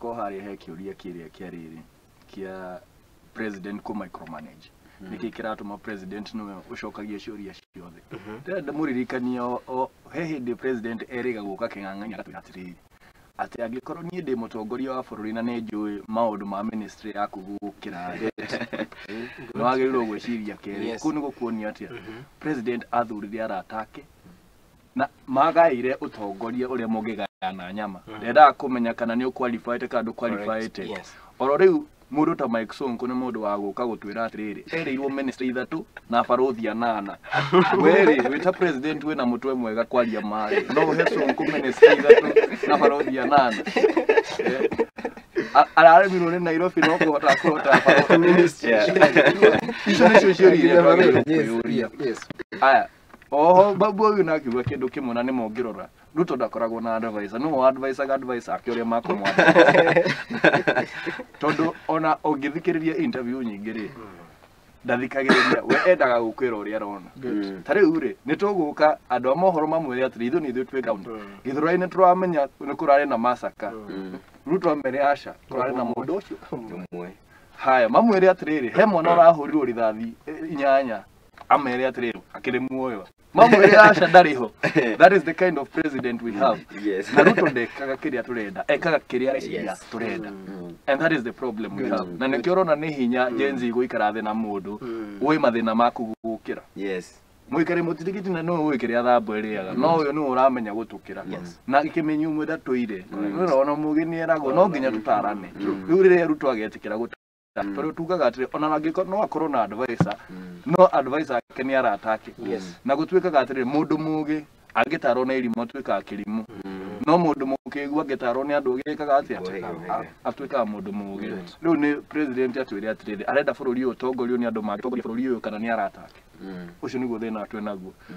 Ngĩcoka o harĩa he kĩũria kĩrĩa kĩa rĩrĩ kĩa president kũ micromanage. Nĩkĩ kĩratũma president nĩwe ũcokagia ciũria ciothe? Ndĩrenda mũririkanie o he hĩndĩ president erĩga gũka kĩng'ang'ani agatwĩra atĩrĩrĩ, atĩ angĩkorwo niĩ ndĩ mũtongoria wa bũrũri na nĩ njũĩ maũndũ ma ministry yaku gũkĩra rĩ, nĩ wagĩrĩirwo gwĩciria kerĩ. Kũu nĩ gũkuonia atĩa? President athurire arata ake na magaire ũtongoria ũrĩa mũngĩgayana nyama. Ndendaga kũmenya kana nĩ ũqualifyĩte kana ndũqualifyĩte. Oro rĩu mũndũ ta Mike Sonko nĩ mũndũ wa gũka gũtwĩra atĩrĩrĩ, erĩirwo ministry ithatũ na barũthi anana. Werĩ wĩta president wĩna mũtwe mwega kwaria marĩ, no ũhe Sonko ministry ithatũ na barũthi anana? Eh, araremirwo nĩ Nairobi no kũhota kũhota barũthi. Icio nĩcio ciũria iria twagĩrĩirwo kwĩyũria. Aya, oho babu ũyũ na akiuga kĩndũ kĩmwe na nĩ mũngĩrora, Ruto ndakoragwo na advisor, nĩwe advisaga advisor ake ũrĩa makũmwa, tondũ ona ũngĩthikĩrĩria interview nyingĩ rĩ, ndathikagĩrĩria, we endaga gũkwĩra ũrĩa arona. Ta rĩu rĩ, nĩ tũgũka andũ a mohoro mamwĩre atĩrĩ, ithuĩ nĩ ithuĩ twĩ ground Gĩthũrai, nĩ tũramenya nĩ kũrarĩ na massacre. Ruto amere aca, kũrarĩ na mũndũ ũcio ũmwe. Haya, mamwĩre atĩrĩrĩ, he mwana ũrahũrirwo rithathi inyanya, amere atĩrĩrĩ, akĩrĩ muoyo, mamwĩre aca, ndarĩ ho. That is the kind of president we have. Na Ruto ndekaga kĩrĩa tũrenda, ekaga kĩrĩa areciria tũrenda, and that is the problem we have. Na nĩkĩo ũrona nĩ hinya Gen Z gũikara thĩ na mũndũ wĩ mathĩna maku gũkĩra. Mũikare mũtirigiti na nĩwe ũĩ kĩrĩa thambo ĩrĩaga, no ũyũ nĩwe ũramenya gũtũkĩra. Na kĩmenyi ũmwe ndatũire nĩũrona mũgĩ nĩ eragwo no nginya tũtarane. Rĩu rĩrĩa Ruto agetĩkĩra gũtara, tondũ tugaga atĩrĩ, ona angĩkorwo no akorwo na advisor, no advisor ake nĩ arata ake. Na gũtuĩkaga atĩrĩrĩ, mũndũ mũgĩ angĩtarwo na irimũ atuĩkaga kĩrimũ, no mũndũ mũkĩgu angĩtarwo nĩ andũ gĩkaga atĩa? Atuĩkaga mũndũ mũgĩ. Rĩu nĩ president atwĩre atĩrĩrĩ, arenda bũrũri ũyũ ũtongorio nĩ andũ mangĩtongoria bũrũri ũyũ kana nĩ arata ake. Ũcio nĩguo thĩna twĩ naguo.